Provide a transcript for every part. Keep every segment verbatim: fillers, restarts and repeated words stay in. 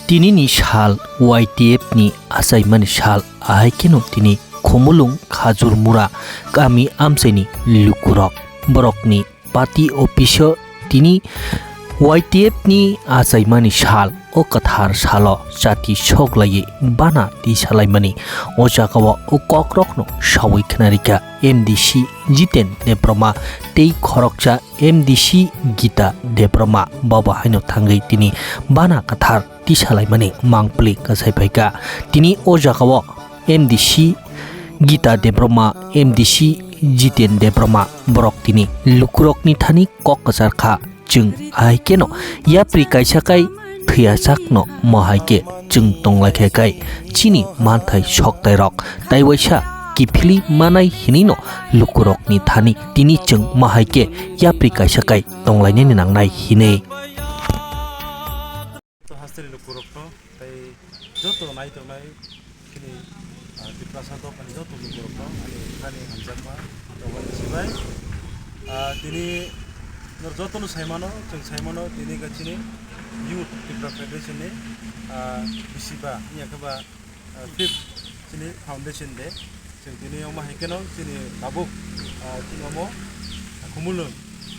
Tinini sal Y T F ni achaimani sal, ahai kheno tini Khumulwng Khajurmura kami amchaini lukurok borokni party office o tini Y T F ni achaimani sal, o kwthar salo chati soklaiwi bana tisalaimani o jagao o kokrokno sawi khwnarikha M D C Jiten Debbarma tei khoroksa M D C Gita Debbarma. Bobo haino thangwi tini bana kwthar tisalaimani mangpili kwsai phaikha. Tini o jagao M D C Gita Debbarma, M D C Jiten Debbarma borok tini lukurokni thani kok kwchar kha. Chwng ahai kheno yapri kaisa kai thwiyajakno mohai khe chwng tonglaikha kai chini manthai soktairok taiwaisa kiphilwi manai hinwino lukurokni thani tini chwng mohai khe yapri kaisa kai tonglainani nangnai hinwi. To hasteni lukurokno tei joto naitongnai chini, ah, Tiprasa dophani joto lukurokno ani thani hamjakma tongmani sibai. Ah, tini nor jotono saimano, chwng saimano tini khe chini Youth Tipra Federation ni, ah, bisiba wngya khe ba, ah, fifth chini foundation day. Chwng tini omo hai kheno chini tabuk, ah, chini omo Khumulwng,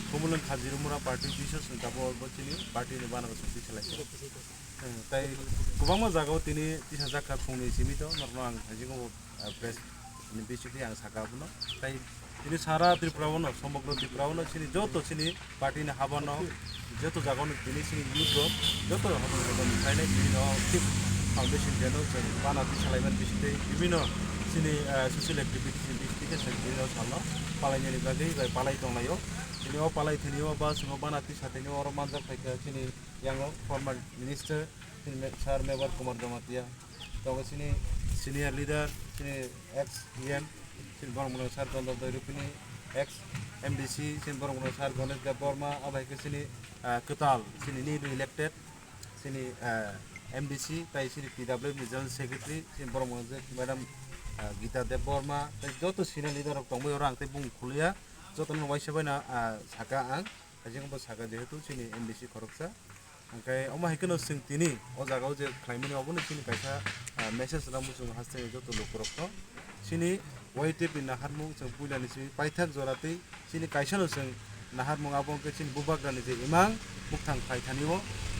Khumulwng Khajirumura party office o chwng tabuk bo chini party ni banner o chwng tisalai kha. Hmm, tai kwbangma jagao tini tisajak kha phungni simi to norokno ang haisingo, ah, press ni bisingtwi ang sakha abono. Tai tini sara Tripura o no, somogro Tripura o no chini joto chini party ni haba no joto jagao no tini chini youth rok joto habang habang ni khlainai tini no fifth foundation day no chwng bana tisalaimani bisingtwi bibino chini, ah, social activities ni bisingtwi khe chwng tini no salno palainani bagwi bai palai tonglaio. Tini o palai thani o ba chwng o bana tisa thani oro manjak phaikha chini yango former minister, chini me-, sir Mebar Kumar Jamatia. Tongo chini senior leader, chini ex E M, chini borok mwnwi sir Chandra Doirupini, ex M D C, chini borok mwnwi sir Ganesh Debbarma, abo hai khe chini, ah, kwtal, chini newly elected, chini, ah, M D C, tai chini P W F ni general secretary, chini borok mwnwi madam, ah, Gita Debbarma, tai joto senior leader rok tongbai oro ang tei bung khuluya, jotono waisa bai no, ah, saka ang. Haijakhe bo saka jehetu chini M D C khoroksa. Hwnkhe omo hai kheno chwng tini o jagao je khlaimani obono chini kaisa, ah, message rwna muchungo hasteni joto lukurokno. Chini Y T F ni naharmung chwng puilani simi paithak jora tei chini kaisano chwng naharmung abo wngkhe chini bubagrani je imang bukthang phaithani o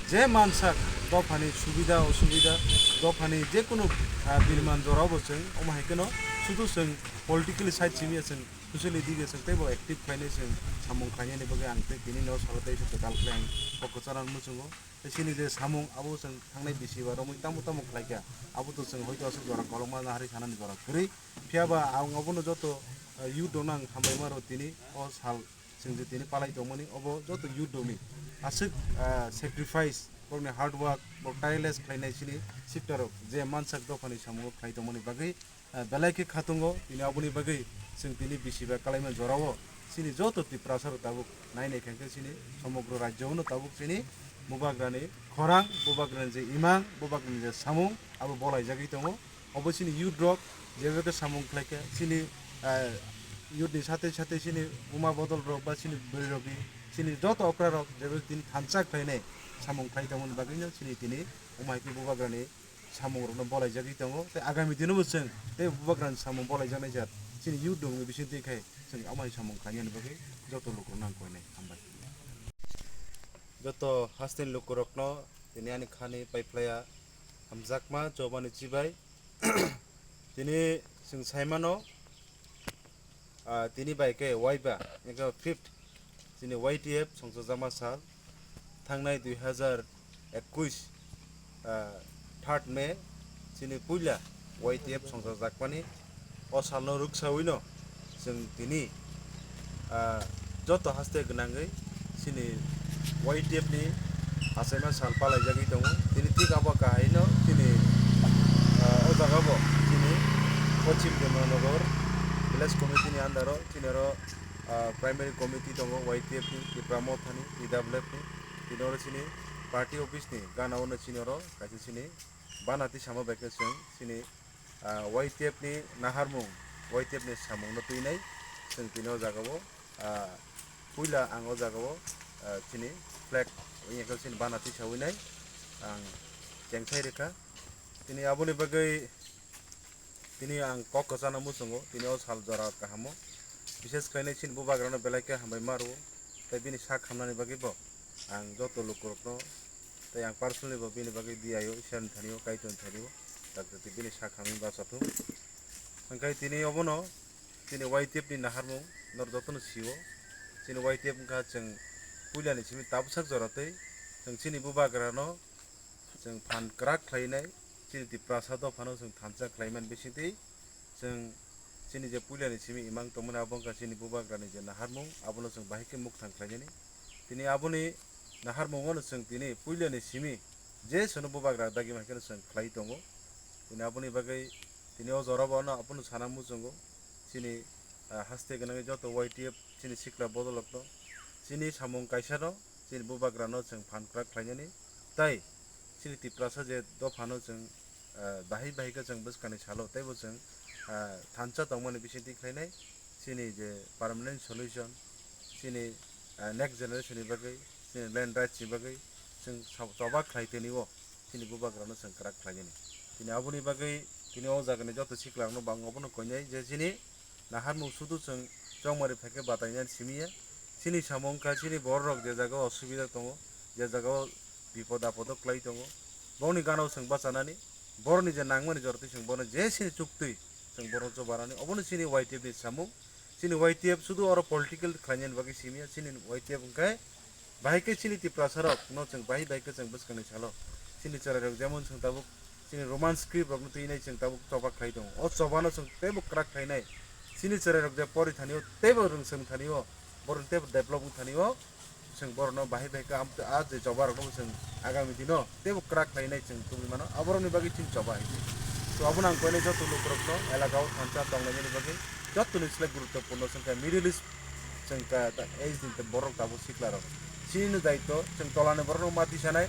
je mansak dophani subida osubida dophani jekunu, ah, birman jorao bo chwng omo hai kheno sudu chwng politically side simi ya chwng Socially dige chwng teibo active khlainai chwng samung khlainani bagwi ang tei tini no salo tei se kwtal khlai ang kok kwcharo muchungo. Tei chini je samung abo chwng thangnai bisi ba romwi tamo tamo khlaikha abo to chwng hoito aswk jora kolokma nahari sanani jora kwrwi. Phiya ba ang obono joto, eh, youth rokno ang hambai mano tini o sal chwng je tini palai tongmani obo joto youth rokni aswk, eh, sacrifice borokni hard work borok tireless khlainai chini shifter rok je mansak dophani samungo khlai tongmani bagwi. Ah, belai khe khatungo, tini aboni bagwi chwng tini bisi bai kalaima jorao chini joto Tiprasa rok tabuk nai nai khe chini somogro rajyo no tabuk chini bubagrani khorang, bubagrani je imang, bubagrani je samung abo bolai jagwi tongo. Obo chini youth rok jebo khe samung khlai khe chini, ah, youth ni sathe sathe chini buma bodol rok ba chini bwrwi rok ni chini joto okra rok jebo tini thansa khlainai samung khlai tongmani bagwi no chini tini omo hai khe bubagrani samung rokno bolai jagwi tongo, tei agami dino bo chwng tei bubagrani samung bolai jaknai jat chini youth rokni bisingtwi khai chwng amai samung khlainani bagwi joto lukurokno ang koinai hambai. Joto hasteni lukurokno tini ani khani paiphlaiya hamjakma chobani chibai. Tini chwng saimano, ah, tini bai khe waiba, ego fifth, chini Y T F songchajakma sal, thangnai dui hazar ekwis, ah, third May, chini puila Y T F songchajakmani, o salno rwksawino chwng tini, ah, joto haste gwnangwi chini Y T F ni achaima sal palaijagwi tongo. Tini thik abo kahaino chini, ah, o jaga bo chini Pochim Demanagar Village Committee ni under o chini oro, ah, Primary Committee tongo Y T F ni, Tipra Motha ni, T W F ni. Tini oro chini party office ni gana o no chini oro kaisa chini bana tisama bai khe chwng chini, ah, Y T F ni naharmung, Y T F ni samung no twinai chwng tini o jaga o, ah, puila ang o jaga o, ah, chini flag wngya khe chini bana tisawi nai ang chengsai rwkha. Tini aboni bagwi tini ang kok kwchana muchungo, tini o sal jora kahamo. Bishes khlainai chini bubagrano belai khe hambai ma rwo, tei bini sak hamnani bagwi bo ang joto lukurokno tei ang personally bo bini bagwi D I O Iswrani thani o, Kaitorni thani o, tak jati bini sak hamwi bachathung. Hwnkhe tini obono chini Y T F ni naharmung norok jotono sio. Chini Y T F wngkha chwng puilani simi tabuksak jora tei chwng chini bubagrano chwng phan kwrak khlainai, chini Tiprasa dophano chwng thansa khlaiman bisingtwi chwng chini je puilani simi imang tongmani abo wngkha chini bubagrani je naharmung, abono chwng bahai khe mukthang khlainani. Tini aboni naharmungono chwng tini puilani simi je sono bubagra dagi mankhe chwng khlai tongo. Tini aboni bagwi tini o jora bo ano abono sana muchungo chini, ah, haste gwnangwi joto Y T F chini sikla bodolokno chini samung kaisano chini bubagrano chwng phan kwrak khlainani tei chini Tiprasa je dophano chwng, ah, bahai bahai khe chwng bwskangni salo teibo chwng, ah, thansa tongmani bisingtwi khlainai chini je permanent solution chini, ah, next generation ni bagwi chini land rights ni bagwi chwng sa-, choba khlai tini o chini bubagrano chwng kwrak khlainani. Tini aboni bagwi tini o jagani joto siklarokno bo ang obono koinai je chini naharmung sudu chwng chongmari phaikhe batainani simi ya. Chini samung wngkha chini bororok je jaga o osubida tongo, je jaga o bipod apodo kwlai tongo, bongni gana o chwng bachanani, borokni je nangmani jorotwi chwng bono je chini chuktwi chwng bono chobarani, obono chini Y T F ni samung. Chini Y T F sudu oro political khlainani bagwi simi ya, chini Y T F wngkhe bahai khe chini Tiprasa rok no chwng bahai bahai khe chwng bwskangni salo chini chwrai rok jemon chwng tabuk chini Roman script rok no twinai chwng tabuk choba khlai tongo. O choba no chwng teibo kwrak khlainai. Chini chwrai rok je pori thani o teibo rwngsong thani o, borok teibo develop wng thani o, chwng borok no bahai bahai khe am-, a je choba rok no chwng agami dino teibo kwrak khlainai chwng tubui mano. Aborok ni bagwi chini choba hai se. To abono ang koinai joto lukurok no elaka o thansa tonglainani bagwi joto ni slai guruttopurno chwng khe Middle East chwng ka, ta, age ni borok tabuk sikla rok. Chini no daityo chwng tola ni borok no ma tisanai,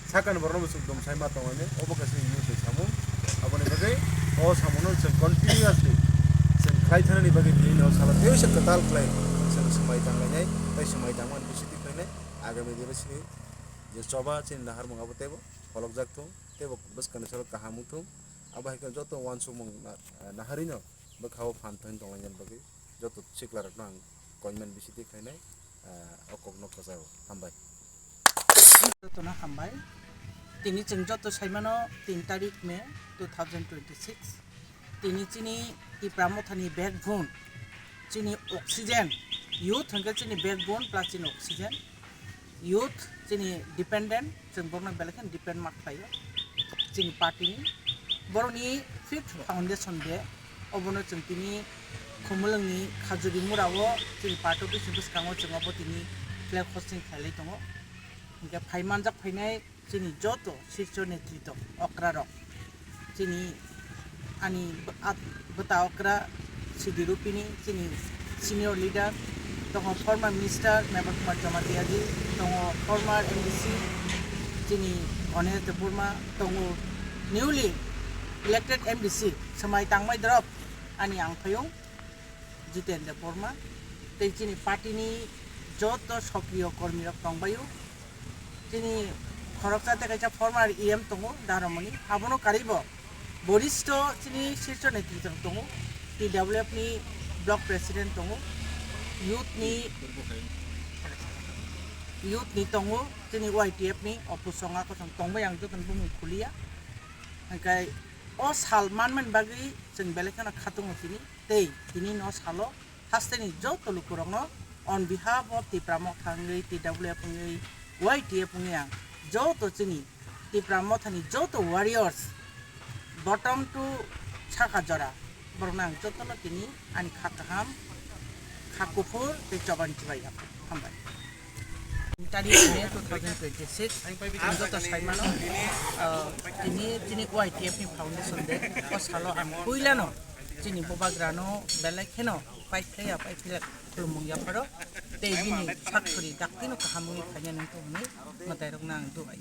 saka ni borok no bo chwng dum sai ma tonglainai, obo kaisa youth ni samung. Aboni bagwi o samung no chwng continuously chwng khlai thanani bagwi tini no salo tei se kwtal khlai chwng swmai tanglainai, tei swmai tangmani bisingtwi khlainai. Agami dino chini je choba chini naharmung abo teibo pholokjak thung, teibo bwskangni salo kaham wng thung. Abo hai khe joto uansukmung na-, naharino bwkha o phan thani tonglainani bagwi joto siklarokno ang koinmani bisingtwi khlainai, ah, o kokno kwchao. Hambai. Jotono hambai. Tini chwng joto saimano tin tarik May two thousand twenty-six. Tini chini Tipra Mothani backbone, chini oxygen, youth hwnkhe chini backbone plus chini oxygen. Youth chini dependent, chwng borokno belai kheno depend ma khlaio chini party ni. Borokni fifth foundation day, obono chwng tini Khumulwngni Khajuri Mura o chini party office ni bwskango chwng obo tini flag hosting khailai tongo. Hwnkhe phai manjak phainai chini joto shirso netrito okrarok, chini ani bw-, at-, bwta okra Sidi Rupini, chini senior leader, tongo former minister Mebar Kumar Jamatia ji, tongo former M D C chini Ganesh Debbarma, tongo newly elected M D C Swmai Tangmai Dorop ani angphayung Jiten Debbarma, tei chini party ni joto sokriyo kormi rok tongbaio. Chini khoroksa tei kaisa former E M tongo, Daramoni. Abono karwibo boristho chini shirso netrito tongo, T W F ni block president tongo, youth ni, youth ni tongo, chini Y T F ni opusonga kothom tongbai ang jotono bumung khuliya. Hwnkhe o sal manmani bagwi chwng belai kheno khatungo tini, tei tini no salo hasteni joto lukurokno on behalf of Tipra Motha wngwi, T W F wngwi, Y T F wngwi ang joto chini Tipra Mothani joto warriors, bottom to saka jora, borokno ang jotono tini ani kha kaham, kha kuphur tei choba ni chubai yapha. Hambai. Tarik May two thousand twenty-six, ang joto saimano, ah, tini, tini Y T F ni foundation day, o salo ang puilano chini bubagrano belai kheno paiphlaiya, paiphlaiya khulumung yapharo, tei bini sakthori daktino kaham wngwi phaiya nungkho hwnwi mwtairokno ang dubai.